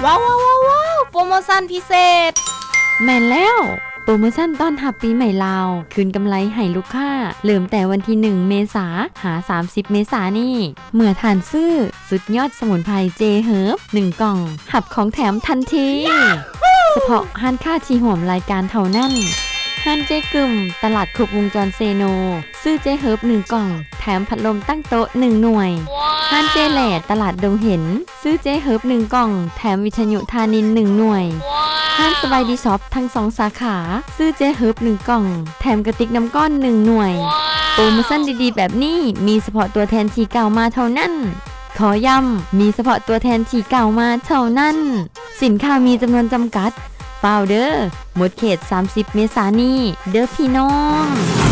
ວ້າວ ໂປຣໂມຊັນພິເສດ! ແມ່ນແລ້ວ! ໂປຣໂມຊັນຕ້ອນຮັບປີໃໝ່ລາວ ຄືນກຳໄລໃຫ້ລູກຄ້າ ເລີ່ມແຕ່ວັນທີໜຶ່ງ ເມສາ ຫາ ສາມສິບ ເມສານີ້. ເມື່ອທ່ານຊື້ຊຸດຍອດສະໝຸນໄພ J-Herb ໜຶ່ງກ່ອງ ຮັບຂອງແຖມທັນທີ. ສະເພາະຮ້ານຄ້າທີ່ຮ່ວມລາຍການເທົ່ານັ້ນ. ຮ້ານເຈກຶມ ຕະຫຼາດຄົບວົງຈອນເຊໂນ ຊື້ J-Herb ໜຶ່ງກ່ອງ ແຖມພັດລົມຕັ້ງໂຕະໜຶ່ງໜ່ວຍ. ຮ້ານເຈແຫຼ ຕະຫຼາດດົງເຫັນ ຊື້ J-Herb ໜຶ່ງກ່ອງ ແຖມວິທະຍຸທານິນໜຶ່ງໜ່ວຍ. ຮ້ານສະບາຍດີຊັອບທັງສອງສາຂາ ຊື້ J-Herb ໜຶ່ງກ່ອງ ແຖມກະຕິກນ້ຳກ້ອນໜຶ່ງໜ່ວຍ. ໂປຣໂມຊັນດີໆແບບນີ້ ມີສະເພາະຕົວແທນທີ່ກ່າວມາເທົ່ານັ້ນ. ຂໍຢ້ຳ, ມີສະເພາະຕົວແທນທີ່ກ່າວມາເທົ່ານັ້ນ. ສິນຄ້າມີຈຳນວນຈຳກັດ. ຟ້າວເດີ້, ໝົດເຂດສາມສິບເມສານີ້ເດີ້ພີ່ນ້ອງ.